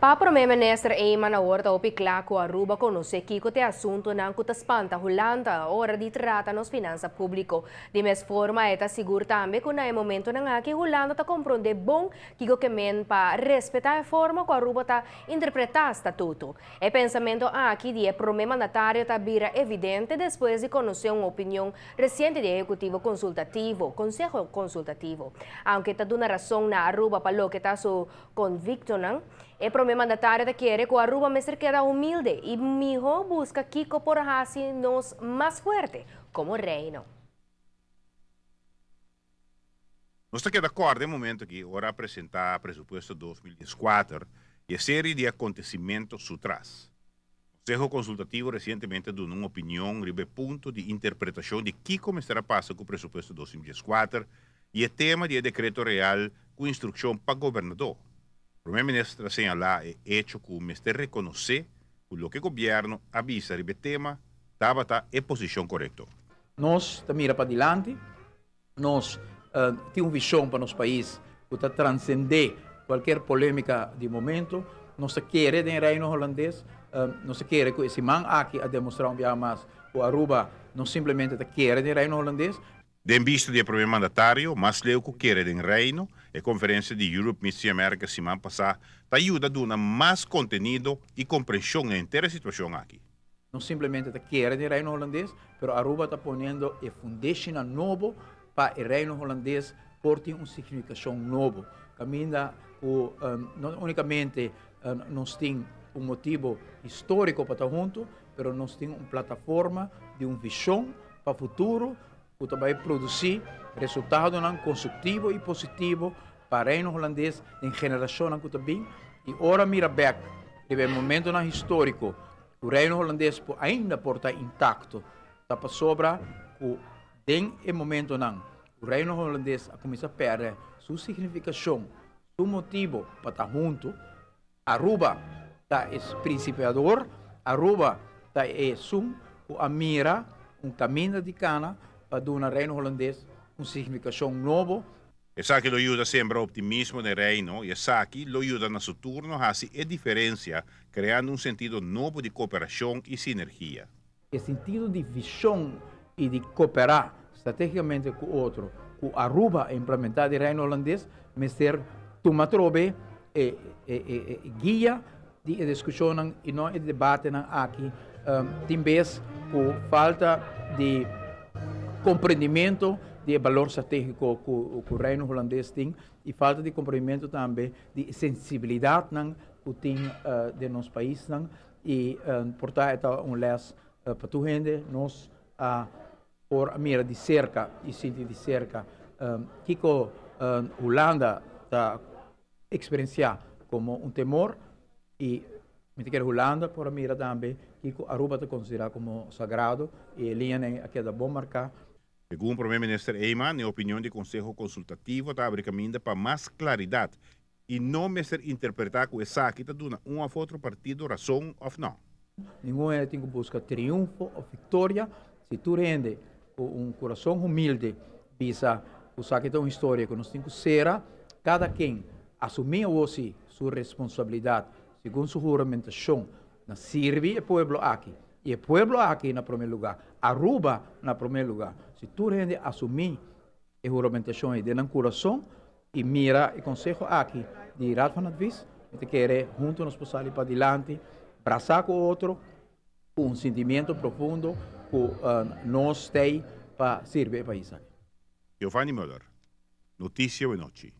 Pa Prome Minister Eman awor ta hopi kla ku Aruba konosé kiko ta e asuntunan ku ta spanta Hulanda ora di trata nos finansa públiko. Di mes forma e ta sigur tambe ku na e momentunan aki Hulanda ta komprondé bon kiko ke men pa respetá e forma ku Aruba ta interpretá statuto. E pensamentu aki di e prome mandatario ta bira evidente despues di konosé un opinion resiente di Ehekutivo Konsultativo, Konseho Konsultativo. Aunke ta duna rason na Aruba pa loke ta su Konviktonan, E prome mandatario ta kere ku Aruba mester keda humilde i miho buska kiko por hasi nos mas fuerte komo Reino. Nos ta keda kòrda e momento aki ora a presentá presupuesto 2014 i e seri di akontesimentu su tras. Konseho Konsultativo resientemente a duna un opinion riba e punto di interpretashon di kiko mester a pasa ku presupuesto 2014 i e tema di e dekreto real ku instrukshon pa gobernadó. Prome Minister a señalá e echo ku mester rekonosé ku loke gobièrnu a bisa riba e tema tabata e posishon korekto. Nos ta mira padilanti, nos tin un vision pa nos pais cu ta transcende cualkier polemica di momento. Nos ta kere den Reino Holandes, nos ta kere cu e siman aki a demostra un biaha mas cu Aruba no simplemente ta kere den Reino Holandes. Den bista di e prome mandatario, mas leu cu kere den Reino, e conferencia di Europe Meets the Americas siman pasa ta yuda duna mas contenido y comprension na henter e situacion aki. No simplemente ta kere den Reino Holandes, pero Aruba ta poniendo e fundeshinan nobo pa e Reino Holandes por tin un significacion nobo. Caminda cu no unicamente nos tin un motibo historico pa ta hunto, pero nos tin un plataforma di un vision pa futuro cu ta bay produci resultadonan constructivo y positivo pa Reino Holandes den generacionnan cu ta bin. Y ora mira bek riba e momentonan historico cu Reino Holandes por ainda por ta intacto, ta pasobra cu den e momentonan cu Reino Holandes a cuminsa perde su significacion, su motibo pa ta hunto, Aruba ta e principiador, Aruba ta esun cu a mira un caminda di cana pa duna Reino Holandes un significacion nobo. Esaki lo yuda sembra optimismo den Reino i esaki lo yuda na su turno hasi e diferensia kreando un sentido nobo di kooperashon i sinergia. E sentido di vision i di kooperá strategicamente ku otro ku Aruba a implementá den Reino Holandes mester tuma atrobe e guia di e diskushonnan i no e debatenan aki tin bes ku falta di komprendimentu di e balor strategiko ku Reino Hulandes tin i falta di komprendimentu tambe di e sensibilidatnan ku tin den nos paisnan i por ta e ta un les pa tur hende nos a por a mira di serka i sinti di serka kiko Hulanda ta Experiencia como un temor y mi ta kere Hulanda por a mira tambe kico Aruba ta considera como sagrado y e liñanan a keda bon marca. Segun Prome Minister Eman, e opinion di Conseho Consultativo ta abri caminda pa mas claridad y no mester interpreta cu esaki ta duna un of otro partido rason of no. Ningun hende tin cu busca triunfo of victoria, si tur hende cu un curason humilde bisa cu esaki ta un historia cu nos tin cu cera, cada ken asumi awor si su responsabilidad segun su huramentacion na sirbi e pueblo aki y e pueblo aki na prome lugar, Aruba na prome lugar. Si tur hende asumi e huramentacion ey den nan curason y mira e conseho aki di Raad van Advies, mi ta kere hunto nos por sali padilanti, brasa cu otro, cu un sentimiento profundo cu nos t'ey pa sirbi e pais aki. Giovanni Muller, Noticia Wenochi.